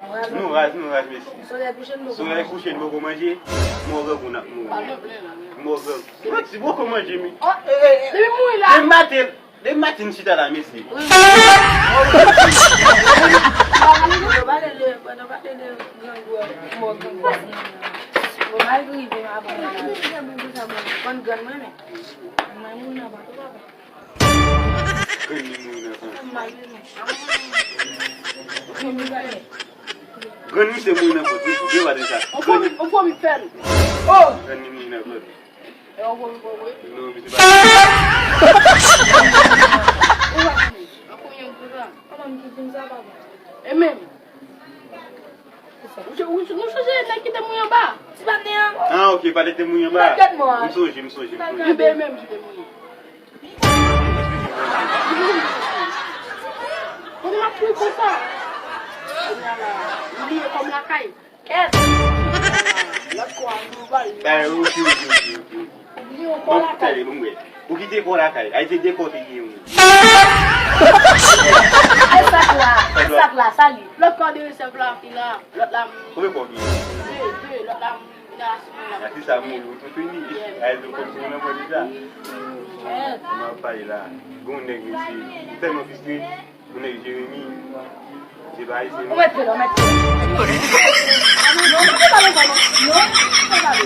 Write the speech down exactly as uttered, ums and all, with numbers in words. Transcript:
Nou raz, nou raz, mesye. Solèy kouche, nou poko manje. Mò grangou n ap mouri. Mò grangou. Mwen ti poko manje, mi. Depi m mouri la. Depi maten, depi maten m chita la, mesye. Wi. Yo pale de, pandan pale de grangou, mò grangou. Bon, malgre rive m avan, konn grann mwen, men. Mwen mouri nan vant ou, papa. Grann li mouri nan vant. Grann misye mouri nan vant, wi, wi, wi, sa. On fomi, on fomi fè l. Oh! Grann li mouri nan vant. E on fomi, fomi. Non, misye pa. Ou pa konnen. Ou konnen pou sa. Kòman m ki di m sa, papa? E menm. Ou ch-, ou ch-, nou chanje nèg ki te mouri anba. Ti pa t gen an. Ah, ok, pa t te mouri anba. Ti pa t gen mò. M sonje, m sonje, m sonje. Li byen menm ki te mouri. Kòman m ap fè konsa? Kounya la, li bliye kòm lakay. Kèt. Lòt kò a, nou ba li. Ba, ok, ok, ok, ok. Ou bliye yon kò lakay. Bon, tande, bon, mwen. Ou kite kò lakay. Ay, se de kò te gen, wi. E sak la, e sak la, sa li. Lòt kò de resèv la, ki la, lòt la. Konbyen kò gen? De, de, lòt la, m vin a la simen la. Ati sa mouri, ou tou fini. Ay, nou konn si nou nan pòt deja. Kèt. M ap pale la. Gon nèg, mesye, tèlman fristre. Moun nèg Jeremi, se pa ayisyen, non. Ou mèt pye la, ou mèt pye la. Non, pa pale ankò, non. Non, pa pale.